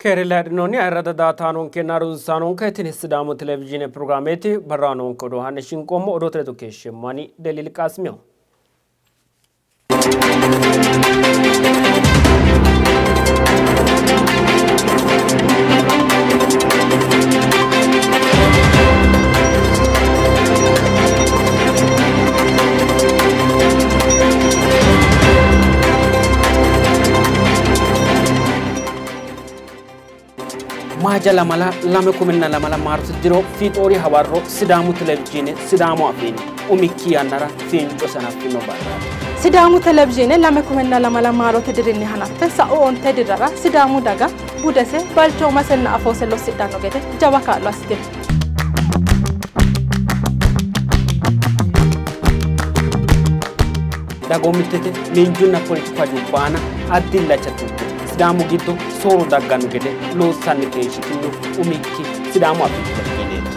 Keere laadhinoonni ayirrada daatanonkenna harunsaanonke tini Sidaamu televizhiine pirogiraameeti barraanonke odoo hanne shinqoommo odoote ledo keeshsheemmo ani Deliil Qaasimiyo. Maaja lamala 2022 maarote diro fiixoori hawarro Sidaamu televizhiine Sidaamu afiinni umikki yannara fiinco sanaffino barraati. Sidaamu televizhiine 2022 maarote dirinni hanaffe sa'u 9 dirrara Sidaamu daga budese balchoomasenna afoose lossidhanno gede jawa kaa'lo assitino. Dagoomittete miinjunna poletiku hajubba aana addi illacha tugge Sidaamu giddo soorro dagganno gede loossanni keeshshitino umikki Sidaamu afii televizhiineeti.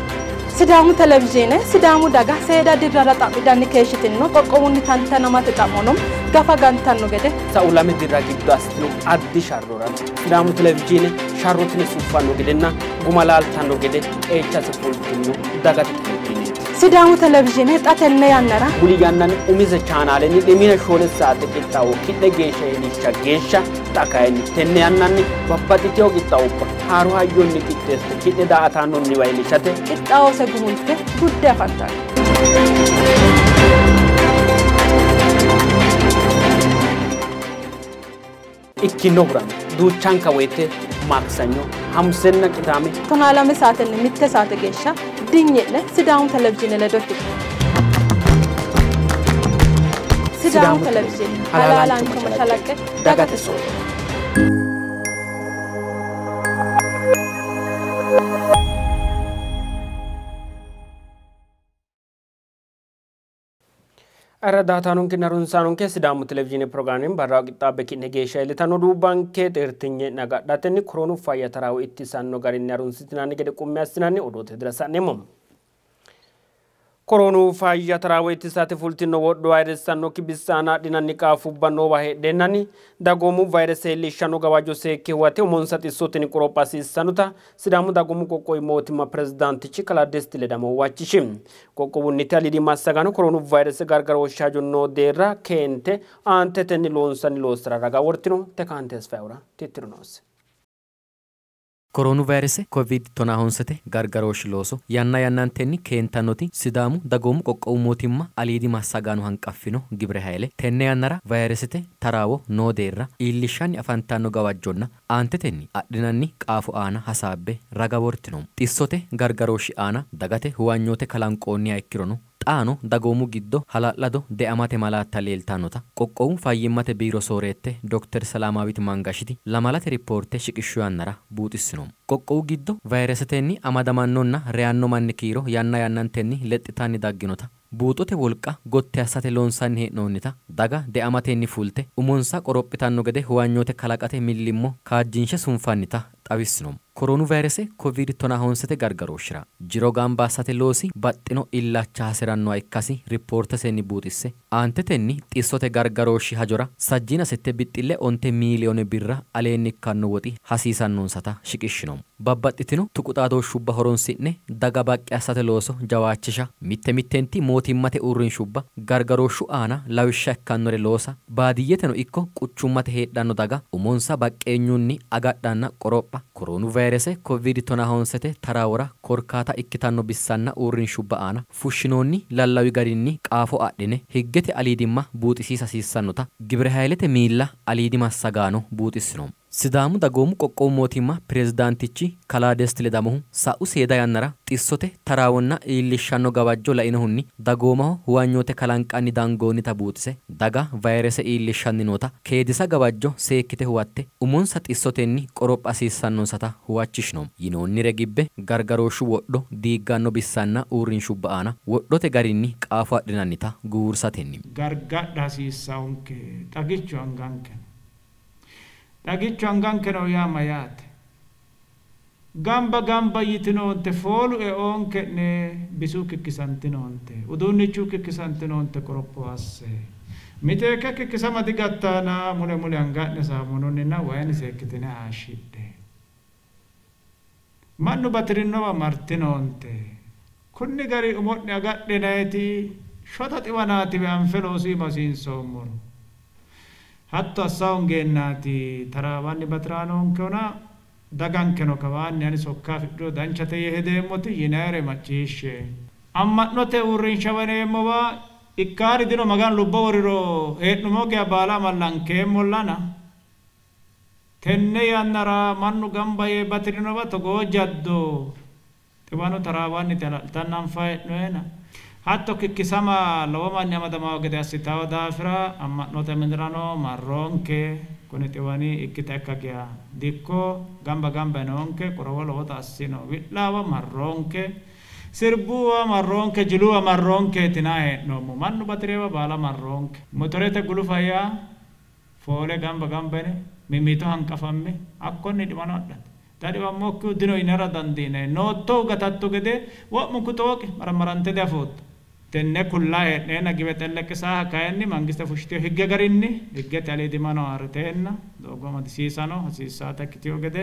Sidaamu televizhiine Sidaamu daga seeda dirrara xa'midhanni keeshshitino qoqqowunni tantanamate xa'mono gafa gantanno gede sa'u 2 dirra giddo assitino addi sharrora Sidaamu televizhiine sharrotine suffanno gedenna guma laaltanno gede qeechase fultino dagate televizhiineeti. Sidaamu televizhiine xa tenne yannara muli yannanni umise chaanaalenni 24 saate qixxaawo ki'ne geeshsha iillisha geeshsha xa kayinni tenne yannanni babbaxxiteyo qixxaawubba haaro hayyonni qixxeessite ki'ne daa''ataanonniwa iillishate qixxaawose gumulte gudde afantanno. Ikkinohura duuchanka woyte maaksanyo hamusenna qidaame 12 saatenni 1 saate geeshsha dinye'ne Sidaamu televizhiine ledo ikkito. Sidaamu televizhiine halaalaancho mashalaqqe dagate soorro. Ayirra daatanonkenna harunsaanonke Sidaamu televizhiine pirogiraamen barra qixxaabbe ki'ne geeshsha iillitanno duubbanke xeertinye nagadhatenni koroonu fayya taraawo ittisanno garinni harunsitinanni gede qummi assinanni odoote dira sa'neemmo. Koroonu fayya taraawo ittisate fultino wodho ayirrissannokki bissa aana adhinanni qaafubba noowa heedheennanni dagoomu vaayirese iillishshanno gawajjo seekke huwate umonsa xissotenni qoropha hasiissannota Sidaamu dagoomu qoqqowi mootimma pirezidaantichi kalaa Desti Ledamo huwachishi. Qoqqowunniti aliidi massagaano koroonu vaayirese gargarooshshi hajo noo deerra keente aantetenni loonsanni loossara raga wortino Tekaante Tesfayura tittiro noose. Koroonu vaayirese kovid 19 gargarooshshi looso yanna yannantenni keentannoti Sidaamu dagoomu qoqqowu mootimma aliidi massagaano hanqaffino gibire hayle tenne yannara vaayiresete taraawo noo deerra iillishshanni afantanno gawajjonna aantetenni adhinanni qaafo aana hasaabbe raga wortino. Xissote gargarooshshi aana dagate huwanyoote kalanqoonniha ikkirono xaano dagoomu giddo hala'lado deamate malaatta leeltannota qoqqowu fayyimmate biiro sooreette Dr. Salaamaawit Mangashiti lamalate ripoorte shiqishshu yannara buuxissino. Qoqqowu giddo vaayiresetenni amadamannonna reyanno manni kiiro yanna yannantenni lexxitanni dagginota buuxote wolqa gotti assate loonsanni hee'noonnita daga deamatenni fulte umonsa qorophitanno gede huwanyoote kalaqate millimmo kaajjinshe sunfannita xawissino. Koroonu vaayirese kovid 19 gargarooshshira jiro gamba assate loosi baxxino illacha hasirannoha ikkasi ripoortesenni buuxisse aantetenni xissote gargarooshshi hajora 68 bixxille 9 miiliyoone birra aleenni ikkanno woxi hasiisannonsata shiqishshino. Babbaxxitino tuqu xaadooshshubba horonsi'ne daga baqqi assate looso jawaachisha mitte mittenti mootimmate uurrinshubba gargarooshshu aana lawishsha ikkannore loosa baadiyyeteno ikko quchummate heedhanno daga umonsa baqqeenyunni agadhanna qoropha koroonu vaayirese kovid 19 taraawora korkaata ikkitanno bissanna uurrinshubba aana fushshinoonni lallawi garinni qaafo adhine higgete aliidimma buuxisiisa hasiissannota gibire haylete miilla aliidi massagaano buuxissino. Sidaamu dagoomu qoqqowu mootimma pirezidaantichi kalaa Desti Ledamohu sa'u seeda yannara xissote taraawonna iillishshanno gawajjo lainohunni dagoomaho huwanyoote kalanqanni dangoonnita buuxise daga vaayirese iillishshanni noota keedisa gawajjo seekkite huwatte umonsa xissotenni qoropha hasiissannonsata huwachishino. Yinoonnire gibbe gargarooshshu wodho diigganno bissanna uurrinshubba aana wodhote garinni qaafo adhinannita guwursatenni gargadha hasiissaonke xagichu anganke xagichu anganke no yaa mayyaate? Gamba gamba yitinoonte foolu eoonke'ne bisu kikkisantinoonte uduunnichu kikkisantinoonte qoropho asse. Miteekke kikkisama digattaana mule mule anga'ne saamununninna wayinni seekkitine haashshidhe. Mannu batirinowa martinoonte. Kunni gari umo'ne agadhinayti shota xiwanaatiwe anfe loosu iima hosiinsoommoro. Hatto assa hoongeennaati taraawanni batiraa noonkehuna dagankeno kawaanni ani sokka afidhuro danchate yee hedeemmoti yinayire macciishshe. Amma'note uurrinshawa yineemmowa ikkaari dino Maganu lubbo woriro hee'nummo geya baala amallankeemmollana. Tenne yannara mannu gamba yee batirinowa togoo jaddo xiwanu taraawanniti hala'litanna anfayi hee'noyena. Hatto kikkisama lowo manni amadamawo gede assitawo daafira amma'note minirano marroonke. Kuni xiwani ikkita ikka geya dikko gamba gamba yinoonke, qorowo lowota assino. Wi'laawa marroonke, sirbuwa marroonke, jiluwa marroonkeeti yinanni hee'noommo. Mannu batirewa baala marroonke. Motorete gulufa yaa foole gamba gamba yine mimmito hanqafamme hakkonni dhiwano adhate. Xa dhiwammokkihu dino yinara dandiinanni. Noottohu gatatto gede wo'munku xooqi maramarante diafootto. Tenne kulla hee'neenna giwe xelleqqisaaha kayinni mangiste fushshiteyo higge garinni higgete aliidimano haarriteenna doogo amadisiisano hasiissaata ikkiteyo gede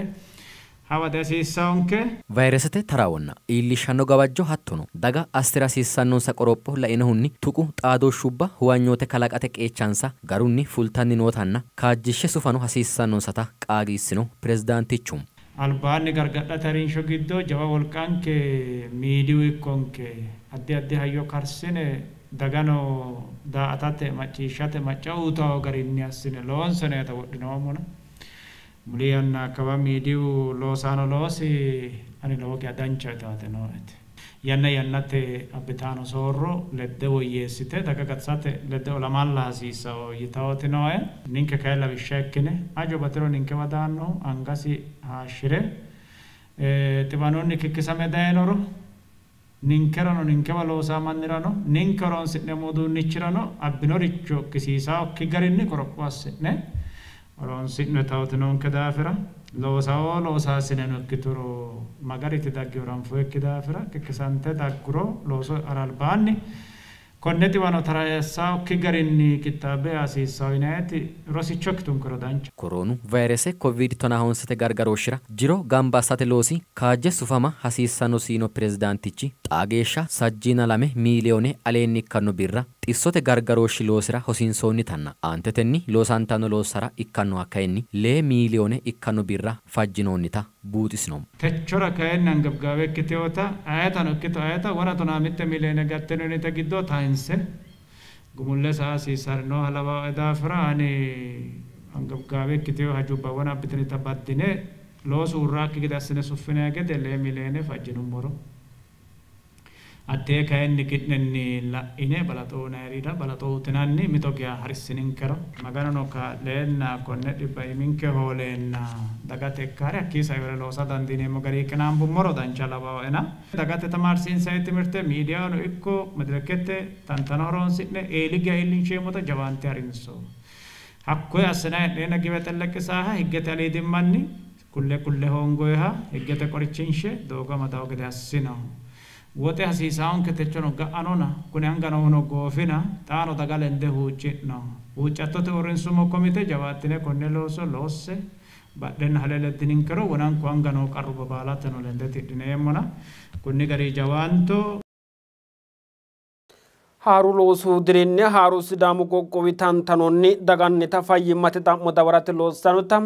hawa dihasiissawonke. Vayiresete taraawonna iillishshanno gawajjo hattono daga assira hasiissannonsa qoropho lainohunni tuqu xaadooshshubba huwanyoote kalaqate qeechansa garunni fultanni nootanna kaajjishshe sufano hasiissannonsata qaagiissino pirezidaantichu. Albaanni gargadhate harinsho giddo jawa wolqanke miidiyu ikkonke addi addi hayyo karsine dagano daa''atate macciishshate macca uutawo garinni assine loonsoneeta wodhinoommona. Muli yanna kawa miidiyu loosaano loosi ani lowo geya dancha yitaate nooete. Yanna yannate abbitaano soorro ledde woyyeessite daga gatisate ledde olamalla hasiissawo yitawooti nooe. Ninke kayi lawishsha ikkine ajo batiro ninkewa daannohu angasi haashshire xiwanunni kikkisame dayinoro ninkerano ninkewa loosaa mannirano ninke horonsi'neemmo uduunnichirano abbinoricho kisiisaokki garinni qoropho assi'ne horonsi'no yitawooti noonke daafira loosawo loosaasineno ikkituro magariti daggihura anfoyikki daafira kikkisante dagguro looso e'ara albaanni konne xiwano taraessaokki garinni qixxaabbe hasiissawo yinayiti rosicho ikkitunkero dancha. Koroonu vayrese kovid 19 gargarooshshira jiro gamba assate loosi kaajje sufama hasiissannosi yiino pirezidaantichi xaa geeshsha 32 miiliyoone aleenni ikkanno birra xissote gargarooshshi loosira hosiinsoonnitanna aantetenni loosantanno loossara ikkannoha kayinni 2 miiliyoone ikkanno birra fajjinoonnita buuxisino. Techora kayinni angabgaawe ikkiteyoota ayetano ikkito ayeta wona 15 miiliyoone gattino yinite giddo tayinse gumulle sa'a hasiissari nooha lawaoe daafira ani angabgaawe ikkiteyo hajubba wona abbitinita baddine loosu uurraakki gede assine suffinanni gede 2 miiliyoone fajjinummoro hattee kayinni ki'nenni la'ine balaxo uunayirira balaxo uutinanni mito geya harissininkero Maganono kaa'leenna konne dhibba iiminke hooleenna dagate ikkaare hakkii sainore loosa dandiineemmo gari qinaambummoro dancha lawaoena. Dagate tamaarsiinsanni timirte miidiyano ikko medirekete tantano horonsi'ne eeli geya iillinsheemmota jawaante harinso. Hakkoye assinanni hee'neenna giwe xelleqqisaaha higgete aliidimmanni kulle kulle hoongoyiha higgete qorichinshe doogo amadawo gede assino. Woxe hasiisaonke techono ga'anona kuni anga noohuno goofina xaano daga lende huucci'no. Huuccattote uurrinsummo komite jawaattine konne looso loosse badhenna hale leddininkero wonanku anga noo qarrubba baalateno lende tidhineemmona kunni gari jawaanto. Haaru loosu dirinni haaru Sidaamu qoqqowi tantanonni dagannita fayyimmate xa'mo dawarate loossannota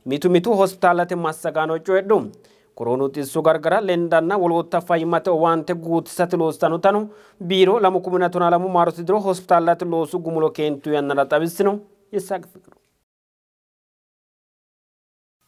mitu mitu hospitaalate massagaano coyidhu. Koroonu xisso gargara lendanna wolootta fayyimmate owaante guutisate loossannotano biiro 2012 maarote diro hospitaalate loosu gumulo keentu yannara xawissino. Yisaaq Fiqru.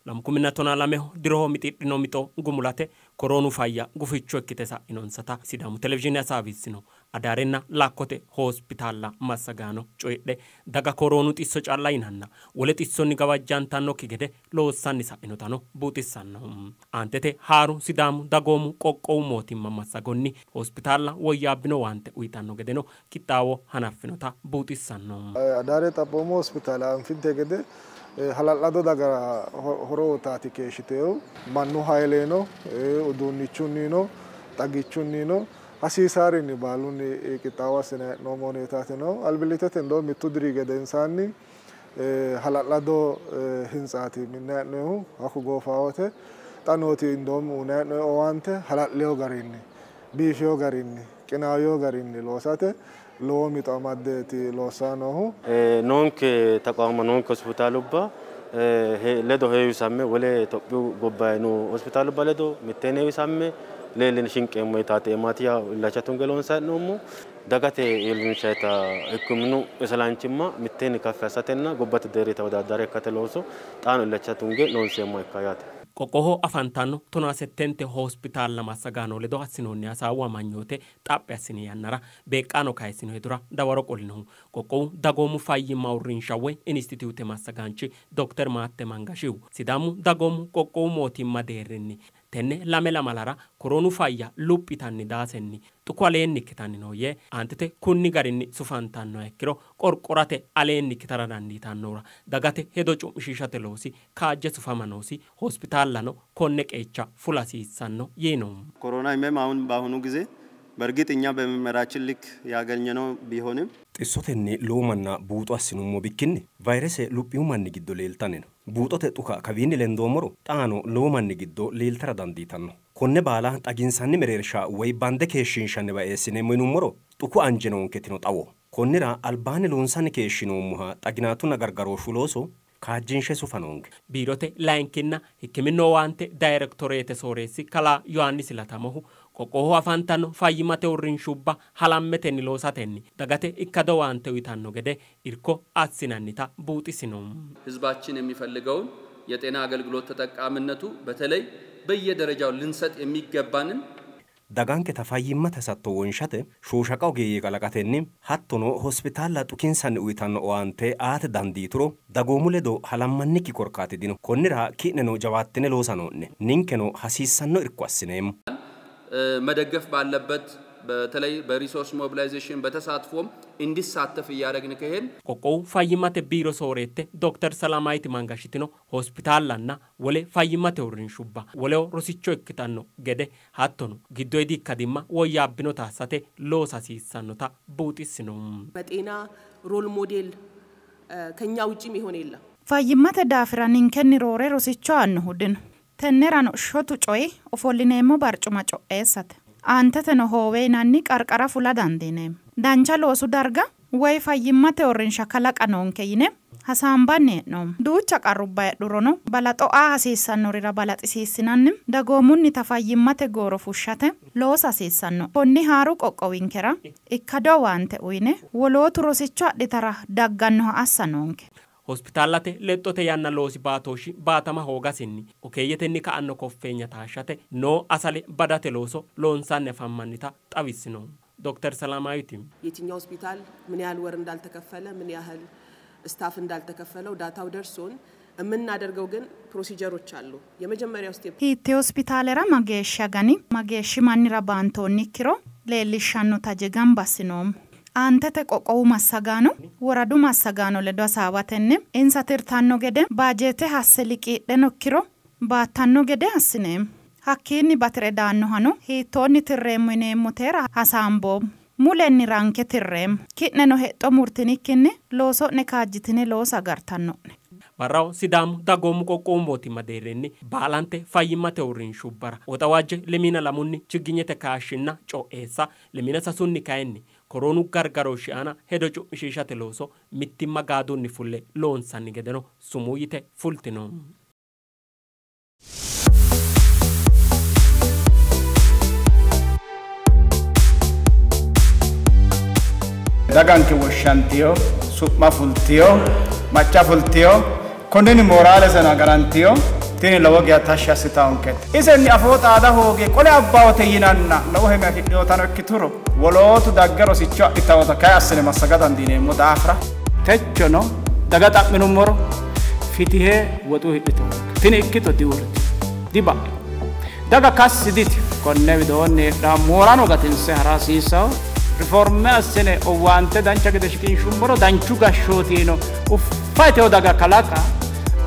2012 diroho mixidhino mixo gumulate koroonu fayya guficho ikkite sa'inonsata Sidaamu televizhiine hasaawissino. Adaarenna Lakkote hospitaalla massagaano coyidhe daga koroonu xisso calla yinanna wole xissonni gawajjantannokki gede loossanni sa'inotano buuxissanno. Aantete haaru Sidaamu dagoomu qoqqowu mootimma massagonni hospitaalla woyyaabbino waante uyitanno gedeno qixxaawo hanaffinota buuxissanno. Adaare xaphoomu hospitaale anfinte gede hala'lado dagara horo uyitaati keeshshiteyo mannu hayileeno uduunnichunnino xagichunnino hasiisaarinni baalunni qixxaawo assine hee'noommo huneetaati no. Albillittete indoo mittu diri gedensaanni hala'lado hintsaati minne hee'noommohu hakku goofawote. Xa nooti indoom uyinanni owaante hala'lino garinni biifino garinni qinaawino garinni loosate lowo mixo amaddeeti loossanni noohu. Noonke taqwaama noonke hospitaalubba ledo heewisamme wole Itophiyu gobbanni noo hospitaalubba ledo mitteenni heewisamme leelline shinqeemmo yitaati emaati illacha tunge loonsanni hee'noommo. Dagate iillinshayita hikkiminnu isilanchimma mitteenni kaffi assatenna gobbate deerri tewodaaddare ikkate looso xaano illacha tunge loonseemmo ikka yaate. Qoqqowo afantanno 18 hospitaalla massagaano ledo assinoonni hasaawu amanyoote xaphi assini yannara beeqqaano kayissino hedora dawaro qolinohu qoqqowu dagoomu fayyimma uurrinsha woy inistituute massagaanchi Dr. Maatte Mangashihu Sidaamu dagoomu qoqqowu mootimma deerrinni tenne lame lamalara koroonu fayya luphitanni daasenni xuku aleenni ikkitanni noo yee aantete kunni garinni sufantannoha ikkiro qorqorate aleenni ikkitara dandiitannohura dagate hedo cu'mishiishate loosi kaajje sufama noosi hospitaallano konne qeecha fula hasiissanno yiino. ኮሮና ህመም አሁን በአሁኑ ጊዜ በእርግጥ እኛ በምርመራችን ልክ ያገኘነው ቢሆንም xissotenni lowo manna buuxo assinummo bikkinni vayrese luphiimu manni giddo leeltanni no. Buuxote xuka kawiinni lendoommoro xaano lowo manni giddo leeltara dandiitanno. Konne baala xaginsanni mereersha woy bande keeshshiinshanniwa eessineemmo yinummoro xuku anje noonketino xawo. Konnira albaanni loonsanni keeshshinoommoha xaginaatunna gargarooshshu looso kaajjinshe sufa noonke. Biirote layinkinna hikkiminnu owaante daayirektoreete sooreessi kalaa Yohaannis Latamohu qoqqowoho afantanno fayyimmate uurrinshubba halammetenni loosatenni dagate ikkado owaante uyitanno gede irko assinannita buuxisino. ህዝባችን የሚፈልገውን የጤና አገልግሎት ተጠቃሚነቱ በተለይ በየደረጃው ልንሰጥ የሚገባንን Daganketa fayyimmate hasatto wonshate shooshaqa ogeeyye kalaqatenni hattono hospitaalla xukinsanni uyitanno owaante aate dandiituro dagoomu ledo halammannikki korkaati dino. Konnira ki'neno jawaattine loosa noo'ne, ninkeno hasiissanno irko assineemmo. መደገፍ ባለበት በተለይ በሪሶርስ ሞቢላይዜሽን በተሳትፎም እንዲሳተፍ እያደረግን ከሄድን qoqqowu fayyimmate biiro sooreette Dr. Salaamaayiti Mangashitino hospitaallanna wole fayyimmate uurrinshubba woleho rosicho ikkitanno gede hattono giddoyidi ikkadimma woyyaabbinota assate loosa hasiissannota buuxissino. በጤና ሮል ሞዴል ከኛ ውጪም የሆነ የለም። Fayyimmate daafira ninkenni roore rosicho aannohu dino. Tennerano shotu coyi ofollineemmo barcuma co'eessate. Aanteteno hoowe yinanni qarqara fula dandiineemmo. Dancha loosu darga woy fayyimmate uurrinsha kalaqa noonke yine hasaambanni hee'noommo. Duucha qarrubba heedhurono balaxo aa hasiissannorira balaxisiissinanni dagoomunnita fayyimmate gooro fushshate loosa hasiissanno. Konni haaru qoqqowinkera ikkado owaante uyine wolootu rosicho adhitara daggannoha assa noonke. Hospitaallate lexxote yanna loosi baatooshshi baatama hoogasinni okeeyyetenni ka'anno koffeenya taashshate noo asale badate looso loonsanni afammannita xawissino. Dr. Salaamaayiti የትኛው ሆስፒታል ምን ያህል ወር እንዳልተከፈለ ምን ያህል ስታፍ እንዳልተከፈለው ዳታው ደርሶን የምናደርገው ግን ፕሮሲጀሮች አሉ። የመጀመሪያው ስቴፕ Hiitte hospitaalera mageeshshi agani mageeshshi mannira baantoonni ikkiro leellishshanno taje gamba assinoommo. Aantete qoqqowu massagaano woradu massagaano ledo hasaawatenni insa tirtanno gede baajeete hasse liqiidheno ikkiro baattanno gede assineemmo. Hakkiinni batire daannohano hiittoonni tirreemmo yineemmoteera hasaamboommo. Mulenni ranke tirreemmo. Ki'neno hexxo murtinikkinni looso'ne kaajjitine loosa agartanno'ne. Barraho Sidaamu dagoomu qoqqowu mootimma deerrinni baalante fayyimmate uurrinshubbara woxawaajje 22 chigginyete kaashshinna co'eessa 23 kayinni koroonu gargarooshshi aana hedo cu'mishiishate looso mittimma gaadunni fulle loonsanni gedeno sumuu yite fultino. Daganke woshshantiyo su'ma fultiyo macca fultiyo konnini mooraaleseno agarantiyo tini lowo geya tashshi assitawonkete. Isenni afoo xaada hooge qole abbawote yinanna lowo heme afidhinotano ikkituro wolootu dagge rosicho adhitawota kayi assine massaga dandiineemmo daafira techono daga xa'minummoro fitihe woxu hidhitawonke. Tini ikkito diuurriti diba'ino daga kassi diti konne widoonni heedhaa moorano gatinse hara hasiissawo. Riforme assine owaante dancha gede shiqinshummoro danchu gashshootiino uffa yitewo daga kalaqa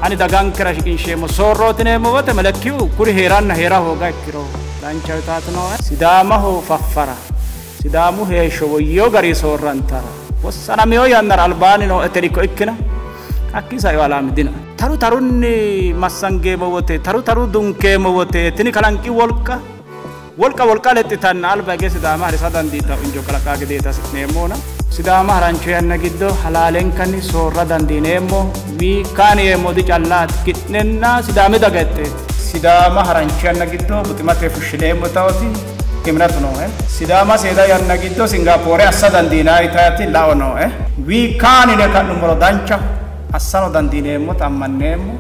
ani dagankera shiqinsheemmo soorrootineemmo wote melekkiu kuri heeranna heera hooga ikkiro dancha yitaatino. Sidaamaho faffara Sidaamu heeshsho woyyewo garii soorrantara wossanameyo yannara albaanni noo eterikko ikkina Hakkii saio alaami dino. Taru tarunni massangeemmo wote taru taru dunkeemmo wote tini kalanqi wolqa wolqa wolqa lexxitanna alba hige Sidaama harisa dandiitanno injo kalaqaa gedeeti hasi'neemmona. Sidaama harancho yanna giddo halaalenkanni soorra dandiineemmo. Wiikkaani yeemmo dicallaati ki'nenna Sidaami daga etteeti. Sidaama harancho yanna giddo buximate fushshineemmo taoti timratu nooe. Sidaama seeda yanna giddo Singapoore assa dandiinayitaati lao nooe. Wiikkaani yine ka'nummoro danchaho. Assano dandiineemmota ammanneemmo.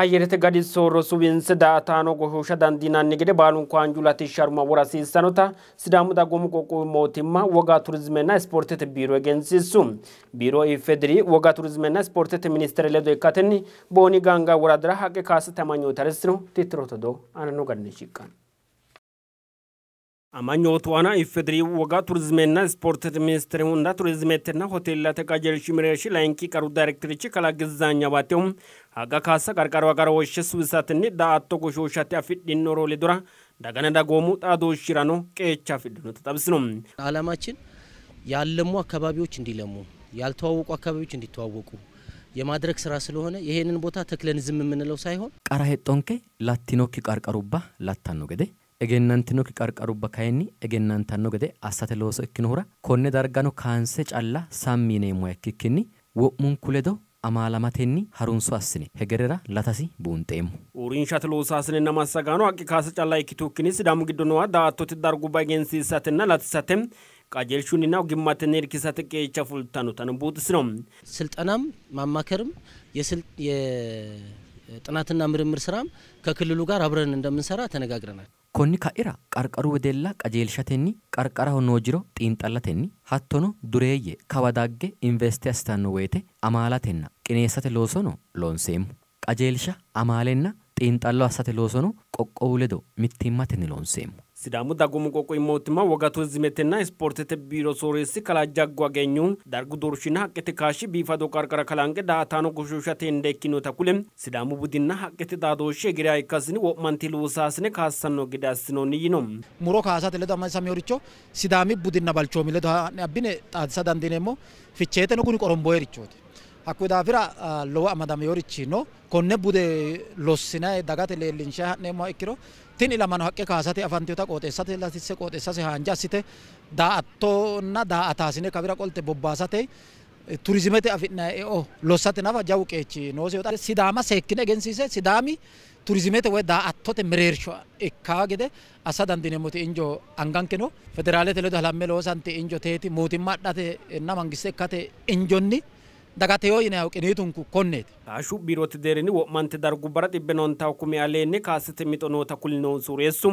Ayyerete gadi soorro suwinse daa''ataano goshoosha dandiinanni gede baalunku haanju latishsha haruma wora hasiissannota Sidaamu dagoomu qoqqowu mootimma woga turizimenna ispoortete biiro egensiissu. Biiro IFDR woga turizimenna ispoortete ministere ledo ikkatenni Booni Ganga woradira haqqe kaasate amanyoote harissino. Tittirote odoo aananno garinni shiqqanno. Amanyootu aana IFDR woga turizimenna ispoortete ministere hunda turizimetenna hoteellate qajeelshi mereershi layinki qaru daayirekterichi kalaa Gizzaany Abaatehu haqqa kaasa qarqaru agarooshshe suwisatenni daa''atto goshooshate afidhino ledora dagana dagoomu xaadooshshirano qeecha afidhinota xawisino. ዓላማችን ያልለሙ አካባቢዎች እንዲለሙ ያልተዋወቁ አካባቢዎች እንዲተዋወቁ የማድረግ ስራ ስለሆነ ይሄንን ቦታ ተክለን ዝም የምንለው ሳይሆን qara hexxonke lattinokki qarqarubba lattanno gede egennantinokki qarqarubba kayinni egennantanno gede assate looso ikkinohura konne dargano kaanse calla sammi yineemmoha ikkikkinni wo'munku ledo amaalamatenni harunso assine hegerera latasi buunxeemmo. Uurrinshate loosaasinenna massagaano haqqe kaasa calla ikkitukkinni Sidaamu giddo nooha daa''attote dargubba egensiisatenna latisate qajeelshunninna ogimmatenni irkisate qeecha fultannotano buuxisino. ስልጠናም ማማከርም የጥናትና ምርምር ስራም ከክልሉ ጋር አብረን እንደምንሰራ ተነጋግረናል። Konni ka'ira qarqaru wedella qajeelshatenni qarqaraho noo jiro xiinxallatenni hattono dureeyye kawa dagge investe assitanno woyte amaalatenna qineessate loosono loonseemmo. Qajeelsha amaalenna xiinxallo assate loosono qoqqowu ledo mittimmatenni loonseemmo. Sidaamu dagoomu qoqqowi mootimma woga turizimetenna ispoortete biiro sooreessi kalaa Jaggo Agenyu dargu doorshinna haqqete kaashshi biifado qarqara kalanqe daa''ataano goshooshate hende ikkinota kule Sidaamu budinna haqqete xaadooshshi hegereha ikkasinni wo'manti loosaasine kaassanno gede assinoonni yino. Muro kaasate ledo amadameworicho Sidaami budinna balchoomi ledo ha'ne abbine xaadisa dandiineemmo. Ficheeteno kuni qoromboyerichooti. Hakkuyi daafira lowo amadameworichi no. Konne bude lossinayi dagate leellinshayi ha'neemmoha ikkiro tini ilamano haqqe kaasate afantinota qooxeessate latisse qooxeessase haanja assite daa''attonna daa''ataasine kawira qolte bobbaasate turizimete afi'nayi eo lossate nafa jawu qeechi noosi. Sidaama seekkine egensiise Sidaami turizimete woyi daa''attote mereersho ikkaa gede assa dandiineemmoti injo anganke no. Federaalete ledo halamme loosanti injo teeti mootimma adhatenna mangiste ikkate injonni dagateyo yinayihu qiniitunku konneeti. Kaashshu biirote deerrinni wo'mante dargubbara 900,000 aleenni kaasate mixo noota kulinohu sooreessu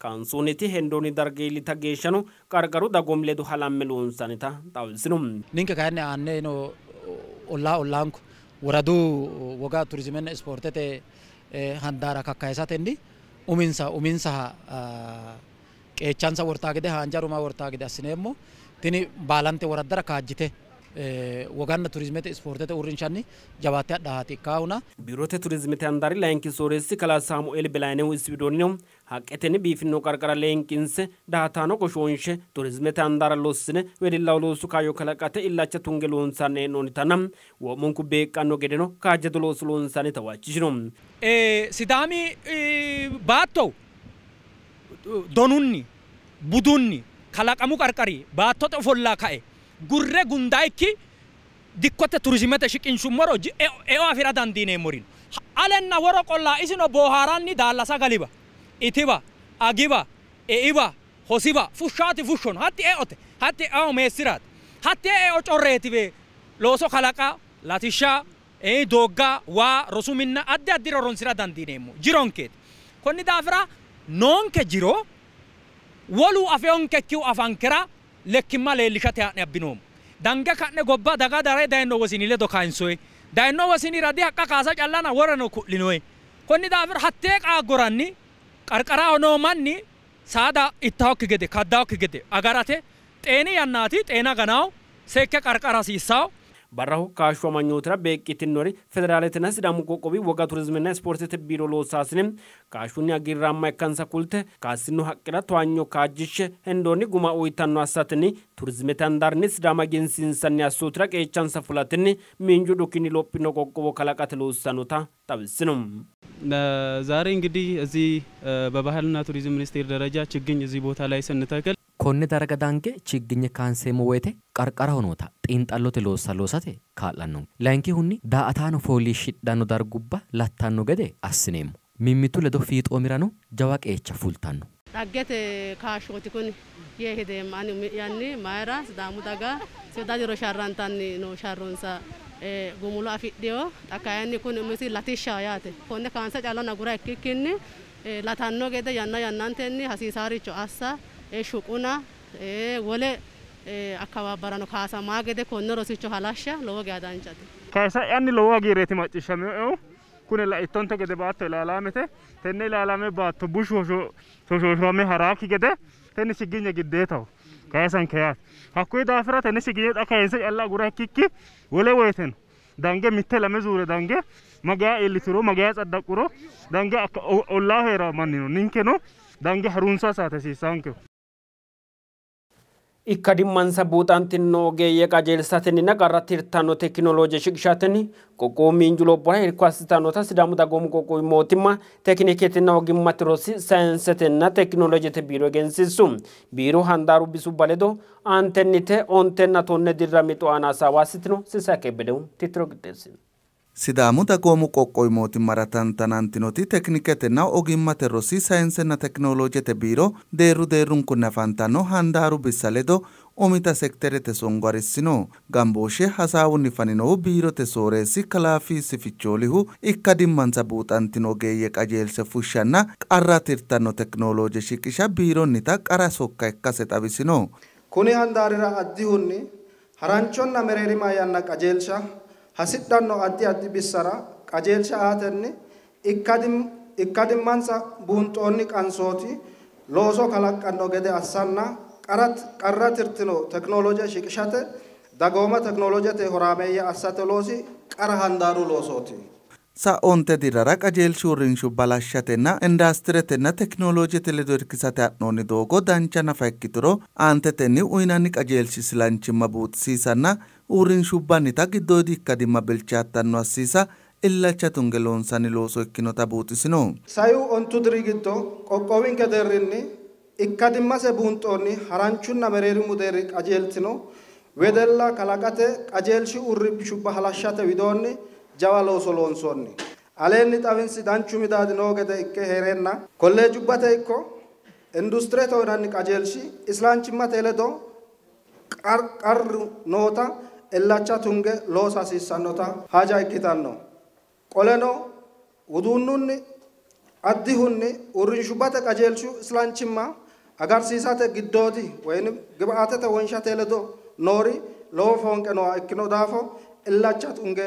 kaansoonniti hendoonni darga iillita geeshshano qarqaru dagoomi ledo halamme loonsannita xawisino. Ninke kayinni aanne no ollaa ollaanku woradu woga turizimenna ispoortete handaara kakkayisatenni uminsa uminsaha qeechansa wortaa gede haanja ruma wortaa gede assineemmo. Tini baalante woraddara kaajjite woganna turizimete ispoortete uurrinshanni jawaatte hadhaati ikkaahuna. Biirote turizimete handaari layinki sooreessi kalaa Saamueel Belaynehu isi widoonnino haqqetenni biifino qarqara leenqinse daa''ataano goshoonshe turizimete handaara lossine wedellaho loosu kaayyo kalaqate illacha tunge loonsanni hee'noonnitanna wo'munku beeqqanno gedeno kaajjado looso loonsannita huwachishino. Sidaami baatto donunni budunni kalaqamu qarqari baattote ofollaa ka'e gurre gundayikki dikkote turizimete shiqinshummoro eo afira dandiineemmorino. Alenna woro qollaa isino boohaaranni daallasa galiba itiba agiba eiba hosiba fushshaati fushshono hatti eote hatti eo meessiraati hatti eo correetibe looso kalaqa latishsha doogga waa rosu minna addi addire horonsira dandiineemmo jironkeeti. Konni daafira noonke jiro wolu afeyonkekkihu afankera lekkimma leellishate ha'ne abbinoommo. Dange ka'ne gobba daga dare dayinno wosini ledo kayinsoyi dayinno wosinira di haqqa kaasa callana woreno ku'linoyi. Konni daafira hattee qaaggoranni qarqaraho noo manni saada ittawokki gede kaddawokki gede agarate xeeni yannaati xeena ganaawo seekke qarqara hasiissawo. Barraho kaashshu amanyootira beeqqitinori federaaletenna Sidaamu qoqqowi woga turizimena ispoortete biiro loosaasine kaashshunni hagiirraamma ikkansa kulte kaassino haqqira towaanyo kaajjishshe hendoonni guma uyitanno assatenni turizimete handaarinni Sidaama egensiinsanni assootira qeechansa fulatenni miinju dhukinni lophino qoqqowo kalaqate loossannota xawissino. ዛሬ እንግዲህ እዚህ በባህልና ቱሪዝም ሚኒስቴር ደረጃ ችግኝ እዚህ ቦታ ላይ ስንተክል Konne darga dange chigginye kaanseemmo woyte qarqaraho noota xiinxallote loossa loosate kaa'lannonke. Layinkihunni daa''ataano fooliishshidhanno dargubba lattanno gede assineemmo. Mimmitu ledo fiixoomirano jawa qeecha fultanno. Dhaggete kaashshooti kuni yee hedeemma ani umi'yanni mayira Sidaamu daga seeda diro sharrantanni no sharronsa gumulo afidhino xa kayinni kuni umisi latishshaho yaate. Konne kaanse calla agura ikkikkinni latanno gede yanna yannantenni hasiisaaricho assa shuquna wole akkabaabarano kaasamaa gede konne rosicho halashsha lowo geya danchate. Kaysa'yanni lowo hagiirreeti macciishshaminoehu. Kune laittonte gede baatto ilaalaamete. Tenne ilaalaame baatto bushu hoshooshame haraakki gede tenne chigginye giddeetaho kayisanke yaate. Hakkuyi daafira tenne chigginye xa kayinse calla agura ikkikki wole woyiteno dange mitte lame zuure dange mageya iillituro mageya tsaddaquro dange ollaaho heeraa mannino ninkeno dange harunsa saate hasiissaankeho. Ikkadimmansa buuxantino ogeeyye qajeelsatenninna qarra tirtanno tekinolooje shiqishatenni qoqqowu miinju lophora irko assitannota Sidaamu dagoomu qoqqowi mootimma tekiniketenna ogimmate rosi sayinsetenna tekinoloojete biiro egensiissu. Biiro handaaru bisubba ledo aantennite 9 10 dirra mixo aana hasaawa assitino. Sisaye Kebbedehu tittiro qixxeessino. Sidaamu dagoomu qoqqowi mootimmara tantanantinoti tekiniketenna ogimmate rosi sayinsenna tekinoloojete biiro deerru deerrunkunni afantanno handaaru bissa ledo umita sekterete songo harissino. Gambooshshe hasaawunni faninohu biirote sooreessi kalaa Fiissi Fichoolihu ikkadimmansa buuxantino ogeeyye qajeelse fushshanna qarra tirtanno tekinolooje shiqisha biironnita qara sokka ikkase xawisino. Kuni handaarira addihunni haranchonna mereerima yanna qajeelsha hasidhanno addi addi bissara qajeelsha aatenni ikkadimmansa buunxoonni qansooti looso kalaqqanno gede assanna qarra tirtino tekinolooje shiqishate dagooma tekinoloojete horaameeyye assate loosi qara handaaru loosooti. Sa'onte dirrara qajeelshu uurrinshubba laashshatenna indaastiretenna tekinoloojete ledo irkisate ha'noonni doogo dancha nafa ikkituro aantetenni uyinanni qajeelshi silanchimma buuxisiisanna uurrinshubbannita giddoyidi ikkadimma bilchaattanno assiisa illacha tunge loonsanni looso ikkinota buuxisino. Saiu 9 diri giddo qoqqowinke deerrinni ikkadimmase buunxoonni haranchunna mereerimu deerri qajeeltino wedella kalaqate qajeelshi uurrinshubba halashshate widoonni jawa looso loonsoonni. Aleenni xawinsi danchu midaadi noo gede ikke heereenna kolleejubbate ikko industirete uyinanni qajeelshi isilanchimmate ledo qarru noota illacha tunge loosa hasiissannota haja ikkitanno. Qoleno uduunnunni addihunni uurrinshubbate qajeelshu isilanchimma agarsiisate giddoodi woyim giba'atete wonshate ledo noori lowo foonqe nooha ikkino daafo illacha tunge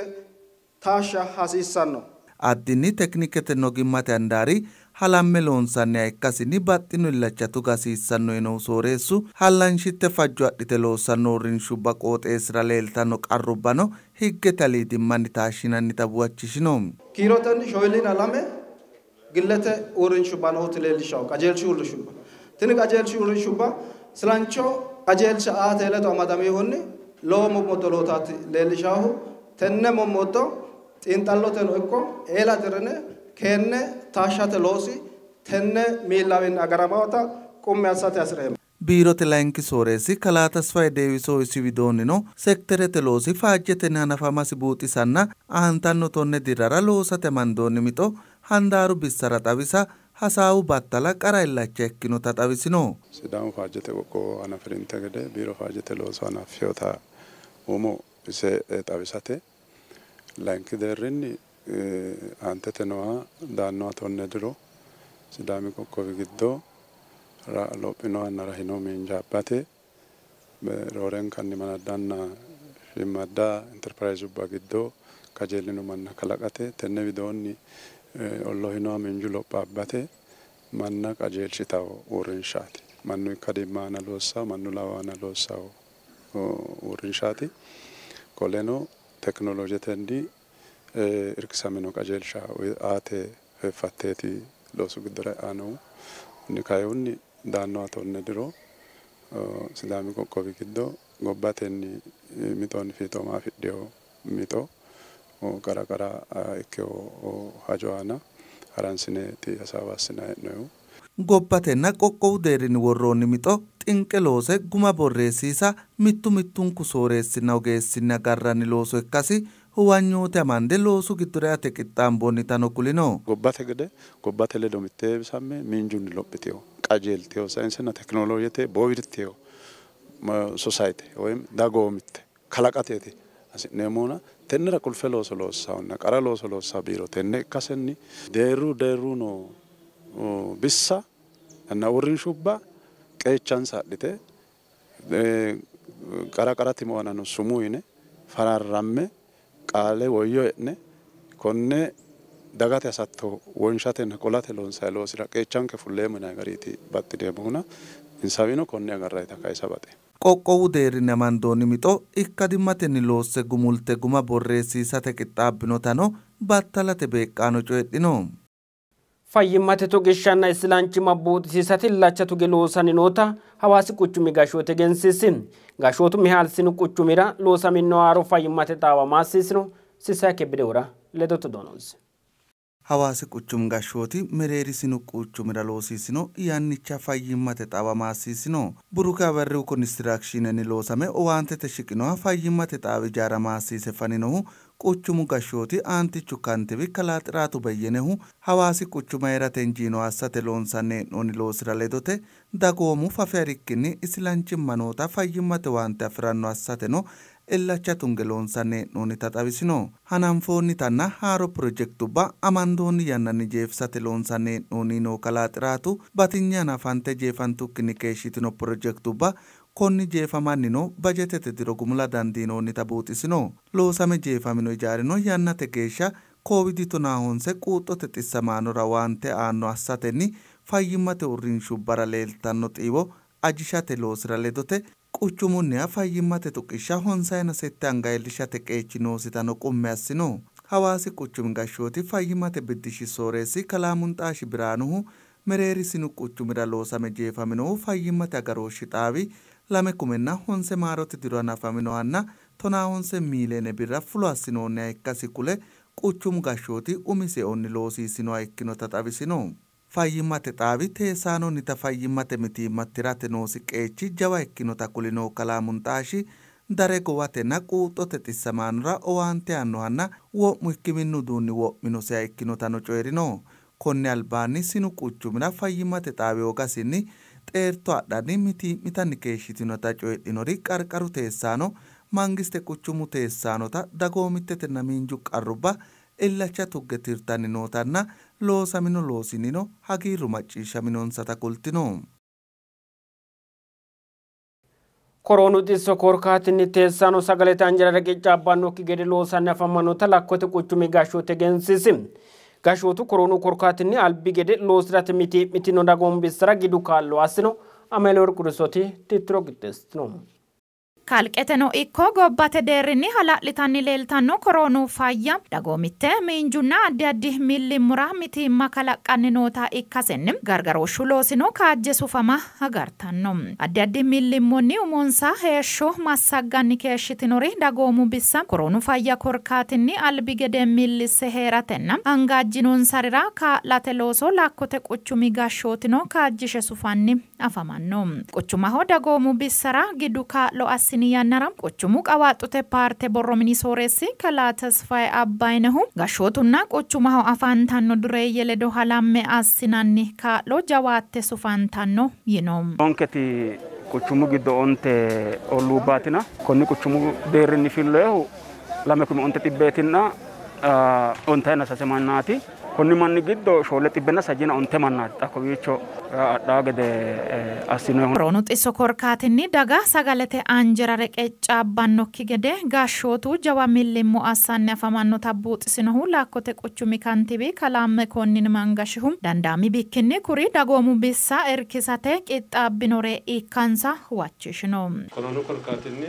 taashsha hasiissanno. Addinni tekiniketenna ogimmate handaari halamme loonsanniha ikkasinni baxxino illacha tuga hasiissanno yinohu sooreessu hallanshitte fajjo adhite loossanno uurrinshubba qooxeessira leeltanno qarrubbano higgete aliidimmanni taashshinannita huwachishino. Kiirotenni 42 gillete uurrinshubba nooti leellishshawo qajeelshu uurrinshubba. Tini qajeelshu uurrinshubba silancho qajeelsha aate ledo amadamihunni lowo mommoddo lootaati leellishaahu. Tenne mommoddo xiinxalloteno ikko eela dirine keenne taashshate loosi tenne miillawinni agaramawota qummi assate hasireemmo. Biirote layinki sooreessi kalaa Tasfaye Deewiso isi widoonnino sekterete loosi faajjetenni hanafamasi buuxisanna aantanno 10 dirrara loosate amandoonni mixo handaaru bissara xawisa hasaawu battala qara illacha ikkinota xawisino. Sidaamu faajjete qoqqowo hanafirinte gede biiro faajjete looso hanaffiyota umo ise xawisate layinki deerrinni aantete nooha daannoha 10 diro Sidaami qoqqowi giddo lophinohanna rahino miinja abbate roorenkanni manaddanna shiimmadda interpiraayizubba giddo qajeelino manna kalaqate tenne widoonni ollohinoha miinju lopha abbate manna qajeelshitawo uurrinshaati. Mannu ikkadimma aana loossawo mannu lawa aana loossawo uurrinshaati. Qoleno tekinoloojetenni irkisamino qajeelsha aate feeffatteeti loosu giddora e'annohu. Inni kayinni daannoha 10 diro Sidaami qoqqowi giddo gobbatenni mixonni fiixooma afidhino mixo qara qara ikkino hajo aana haransineeti hasaawa assinanni hee'noonnihu. Gobbatenna qoqqowu deerrinni worroonni mixo xinqe loose guma borreessiisa mittu mittunku sooreessinna ogeessinni agarranni looso ikkasi huwanyoote amande loosu giddora eate qixxaamboonnitano kulino. Gobbate gede gobbate ledo mittee heewisamme miinjunni lophitino qajeeltino sayinsenna tekinoloojete boowirtino society woyim dagoomitte kalaqateeti hasi'neemmona tennera qulfe looso loossahonna qara looso loossaa biiro tenne ikkasenni deerru deerru noo bissa እና uurrinshubba qeechansa adhite qara qara timo aanano sumuu yine fararramme qaale woyyo e'ne konne dagate hasatto wonshatenna qolate loonsayi loosira qeechanke fulleemmo yinanni gariiti baxxineemmohuna insawino konne agarrayita kayisa baxe. Qoqqowu deerrinni amandoonni mixo ikkadimmatenni loosse gumulte guma borreessiisate qixxaabbinotano battalate beeqqaano coyidhino. Fayyimmate tuqishshanna isilanchimma buuxisiisate illacha tuge loosanni noota Hawaasi quchumi gashshoote egensiisin. Gashshootu Mihaalsinu quchumira loosamino haaro fayyimmate xaawa maassiisino. Sisaye Kebedehura ledote doononsi. Hawaasi quchumi gashshooti mereerisinu quchumira loosiisino yannicha fayyimmate xaawa maassiisino. Buruke Abarrihu konistiraakishiinenni loosame owaantete shiqinoha fayyimmate xaawi ijaara maassiise faninohu quchumu gashshooti aantichu kantiiwi kalaa Xiraatu Beyyenehu Hawaasi quchuma heerate injiino assate loonsanni hee'noonni loosira ledote dagoomu fafe harikkinni isilanchimma noota fayyimmate owaante afi'ranno assateno illacha tunge loonsanni hee'noonnita xawisino. Hananfoonnitanna haaro pirojekitubba amandoonni yannanni jeefisate loonsanni hee'noonni noo kalaa Xiraatu batinye hanafante jeefantukkinni keeshshitino pirojekitubba konni jeefamannino bajetete diro gumula dandiinoonnita buuxisino. Loosame jeefamino ijaarino yannate geeshsha COVID-19 quuxxote xissamaanora owaante aanno assatenni fayyimmate uurrinshubbara leeltanno xiiwo ajishate loosira ledote quchumunniha fayyimmate tuqishsha 58 anga iillishate qeechi noositano qummi assino. Hawaasi quchumi gashshooti fayyimmate biddishshi sooreessi kalaa Munxaashi Biraanuhu mereerisinu quchumira loosame jeefaminohu fayyimmate agarooshshi xaawi 2009 maarote diro hanafaminohanna 19 miiliyoone birra fulo assinoonniha ikkasi kule quchumu gashshooti umisi eonni loosiisinoha ikkinota xawisino. Fayyimmate xaawi teesaanonnita fayyimmate mitiimma tirate noosi qeechi jawa ikkinota kulino kalaa Munxaashi dare gowatenna quuxxote xissamaanora owaante aannohanna wo'mu hikkiminnu uduunni wo'minosiha ikkinotano coyi'rino. Konni albaanni sinu quchumira fayyimmate xaawi hoogasinni xeerto hadhanni mitii'mitanni keeshshitinota coyidhinori qarqaru teessaano mangiste quchumu teessaanota dagoomittetenna miinju qarrubba illacha tugge tirtanni nootanna loosamino loosinnino hagiirru macciishshaminonsata kultino. Koroonu xisso korkaatinni teessaano sagalete anjera reqeccaabbannokki gede loosanni afamannota Lakkote quchumi gashshoote egensiisi. Gashshootu koroonu korkaatinni albi gede loosirate mitii'mitino dagoomu bissara gidu kaa'lo assino. Ameleworqi Qudusoti tittiro qixxeessitino. Kalqeteno ikko gobbate deerrinni hala'litanni leeltanno koroonu fayya dagoomitte miinjunna addi addi millimmura mitiimma kalaqqanni noota ikkasenni gargarooshshu loosino kaajje sufama agartanno. Addi addi millimmonni umonsa heeshsho massagganni keeshshitinori dagoomu bissa koroonu fayya korkaatinni albi gede millisse heeratenna angaajjinonsarira kaa'late looso Lakkote quchumi gashshootino kaajjishe sufanni afamanno. Quchumaho dagoomu bissara gidu kaa'lo assi yannara quchumu qawaaxxote paarte borro mini sooreessi kalaa Tasfaye Abbayinehu gashshootunna quchumaho afantanno dureeyye ledo halamme assinanni kaa'lo jawaatte sufantanno yino. Onketi quchumu giddo onte olluubbaatina konni quchumu deerrinni filloehu 2,900 53 mannaati. Konni manni giddo 4,069 mannaati xa kowiicho adhaa gede assinohu. Koroonu xisso korkaatinni daga sagalete anjera reqeccaabbannokki gede gashshootu jawa millimmo assanni afamannota buuxisinohu Lakkote quchumi kantiiwi kalaa Mekonnin Mangashihu dandaami bikkinni kuri dagoomu bissa irkisate qixxaabbinore ikkansa huwachishino. Koroonu korkaatinni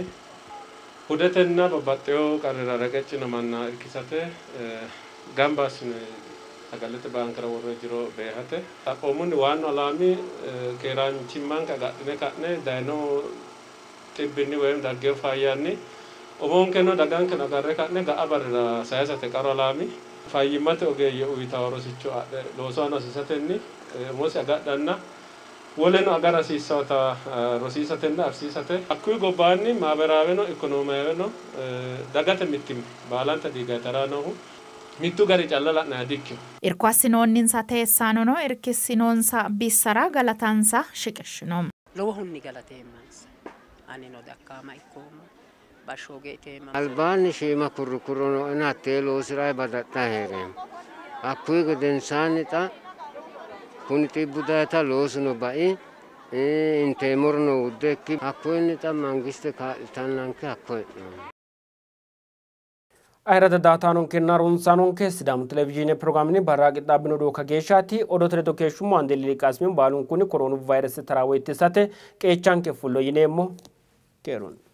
Hudetenna babbaxxewo qarrira reqeccino manna irkisate gamba assine sagalete baankera worre jiro beehate. Xaphoomunni waannu alaami keeraanchimmanke agadhine ka'ne dayino xibbinni woyim daggeyo fayyanni umonkeno dagankeno agarre ka'ne ga'a barrira sayisate qaru alaami fayyimmate ogeeyye uyitawo rosicho adhe loosu aana hosiisatenni umosi agadhanna woleno agara hasiissawota rosiisatenna afisiisate hakkuyi gobbaanni maaberaaweno ikonoomiyaweno dagate mittimma baalanta diigayi taraa noohu mittu gari calla la'nanniha dikkino. Irko assinoonninsa teessaanono irkissinonsa bissara galatansa shiqishshino. Lowohunni galateemmansa. Anino dakkaama ikkoomma. Bashshooge iteemma. Albaanni shiima kurru nooena hattee loosi'ra badaxxa hee'reemmo. Hakkuyi gedensaanni xa kuni xibbu dayita loosuno bai inteemmorino wudde ikki hakkuyinni xa mangiste kaa'litannanke hakko hee'noommo. Ayirrada daataanonkenna runsaanonke Sidaamu televizhiine pirogiraamini barra qixxaabbino odoo kageeshshaati. Odoote ledo keeshshummo Andeeli Liqaasimi baalunkuni koroonu vaayirese taraawo ittisate qeechanke fullo yineemmo. Keerunni.